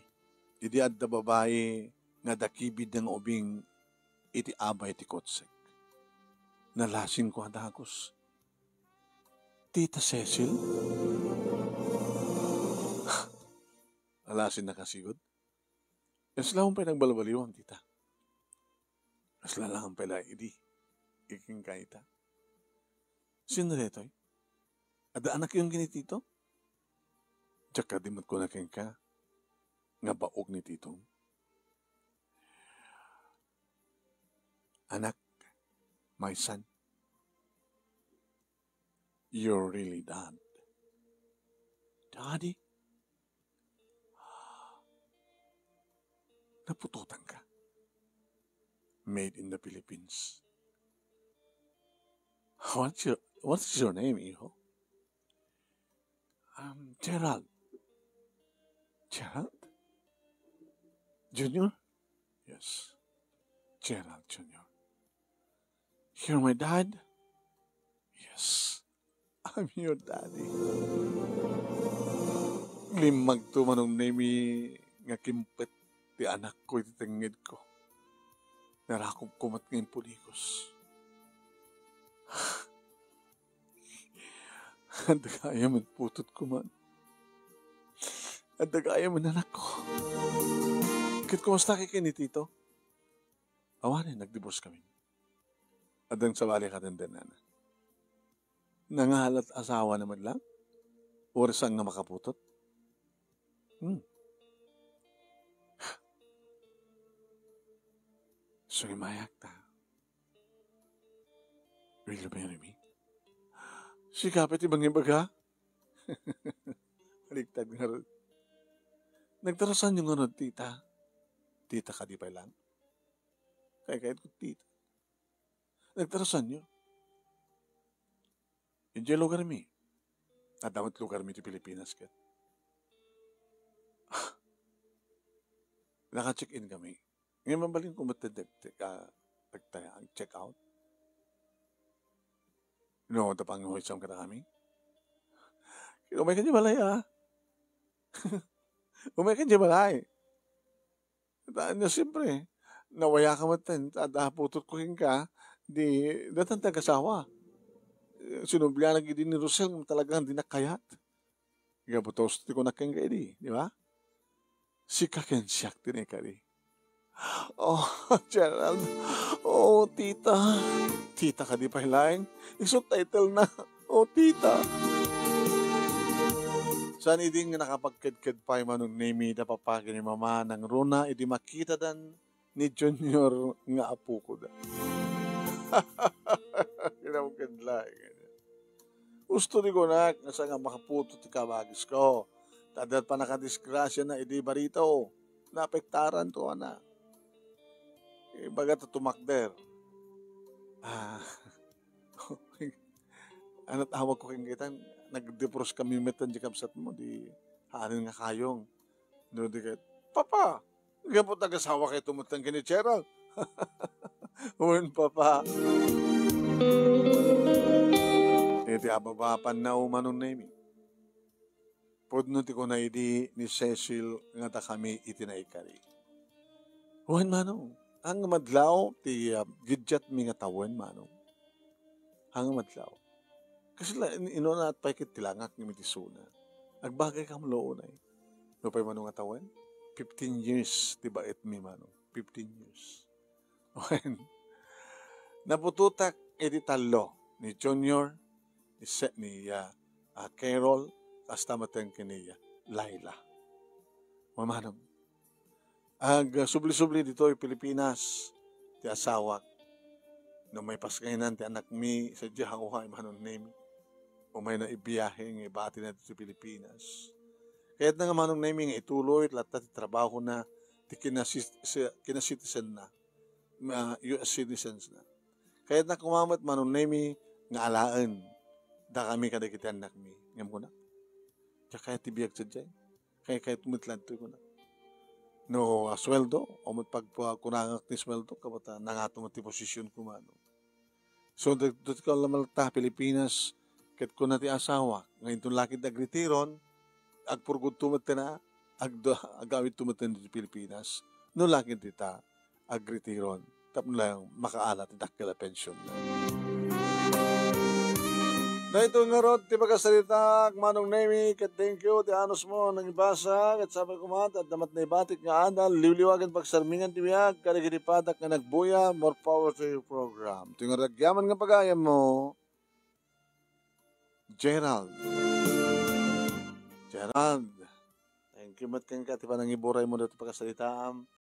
idi adda babai nga dakibid nga ubing iti abay ti kotsek. Nalasinko a dagus. Tita Cecil? Alasin na kasigud? Kasla pay nagbalbaliwam, tita. Kasla lang pay la idi. Iking kaita. Sino detoy? Adda anakyon ken ni Tito? Diak kadi met kuna kenka nga baog ni Tito. Anak, my son, you're really dad. Daddy? Naputotanka. Made in the Philippines. What's your, what's your name, hijo? Um, Gerald. Gerald? Junior? Yes. Gerald Junior. You're my dad? Yes. I'm your daddy. Limmagto, Manong Nemy, nga kimpet ti anakko iti tengngedko. Narakop ko met nga impulikos. Adda gayam met putotko man. Adda gayam met anakko. Ket kumastaka ken ni Tito? Awanen, nagdivorce kami. Adda sabali a katendennana. Nangalat asawana met laeng? Uray saan nga makaputot? Hmm. Sumimayak ta. Will you marry me? Sika pay ti mangibaga? Baliktad ngarud. Nagdarusanyo ngarud, tita? Tita kadi pay laeng? Kaykayatko, tita. Nagdarusanyo? Idiay lugarmi. Adda met lugarmi ti Pilipinas ket. Naka-check-in kami. Ngem mabalinko met ti dek-, dek-, ah, agtaya, ag-check out. No, ta pangihuysam kadakami. Umayka idiay balay, ah. Umayka idiay balay. Ta, ania, siyempre, nawayaka met, ta adda putotko kenka, di, daytan ti agasawa. Eh, sinublianak idi ni Rosel nga talagang dinak kayat. Gapu ta usto ti kunak kenka idi, di ba? Sika ken siak ti naikari. Oh, Gerald. Oh, tita. Tita kadi pay laeng? Isu title na. Oh, tita. Saan idi nga nakapagkedked pay Manong Nemi da papa ken ni mama nangruna idi makitadan ni Junior nga apokoda. Kinamked laeng. Usto ti kunak nga saan nga makaputot ti kabagisko. Ta adda pannakadisgrasiana idi barito. Naapektaranto, ana. Ibaga ta tumakder. Ah. Anat awagko kenka itan, nagdivorce kami met idiay kabsatmo, di haanen nga kayong. No di ket, "Papa, gapu ta agasawakayto met ken ni Gerald." Wen, Papa. Iti ababa, pannaw, Manong Nemi. Pudno ti kuna idi ni Cecil nga dakami iti naikari. Wen, Manong, haan nga madlaw ti, ah, giddiatmi nga tawen, Manong. Haan nga madlaw. Kasla, in-, inunaat pay ket ti langak ngem iti isuna. Agbagay kam la unay. Nupay, Manong, a tawen? Fifteen years ti baetmi, Manong. Fifteen years. Wen, naputotak iti tallo ni Junior, ni Se-, ni, ah, ah, Carol, kasta met ken ni, ah, Laila. Wen, Manong, agsubli-subli ditoy Pilipinas ti asawak. No maipaskaynan ti anakmi, sadiay a uhay, Manong Nemi. Umayna ibiyahe nga ibatina ditoy Pilipinas. Kayatna nga, Manong Nemi, nga ituloy latta ti trabahona, ti kinasi-, si-, kinacitizenna, ma-, U S citizens na. Kayatna koma met, Manong Nemi, nga alaen dakami kadagiti annakmi. Ngem kuna, diak kayat ti biag sadiay. Kay, kayat met ladtoy kuna. No, ah, sueldo, o met pagkunangak ti sueldo, kabat, ah, nangato met ti posisyonko, Manong. So, dagitoy ti kaulaman ta Pilipinas, ket kuna ti asawa, nga inton lakit agritiron, agpurgudto met tana, agda-, agawidto met tana ti Pilipinas. No lakit dita, agritiron, tapno lang makaala ti dakkel a pension. Daytoy ngarud ti pakasaritaak, Manong Nemi, ket thank you ti anusmo nangibasa, ket sapay koma, adda met naibatik nga adal, liwliwagen pagsarmingan ti biag, kadagiti padak nga nagbuya, more power to your program. Ti ngarud agyaman nga pagayammo, Gerald. Gerald, thank you met kenka ti panangiburaymo ditoy pakasaritaam.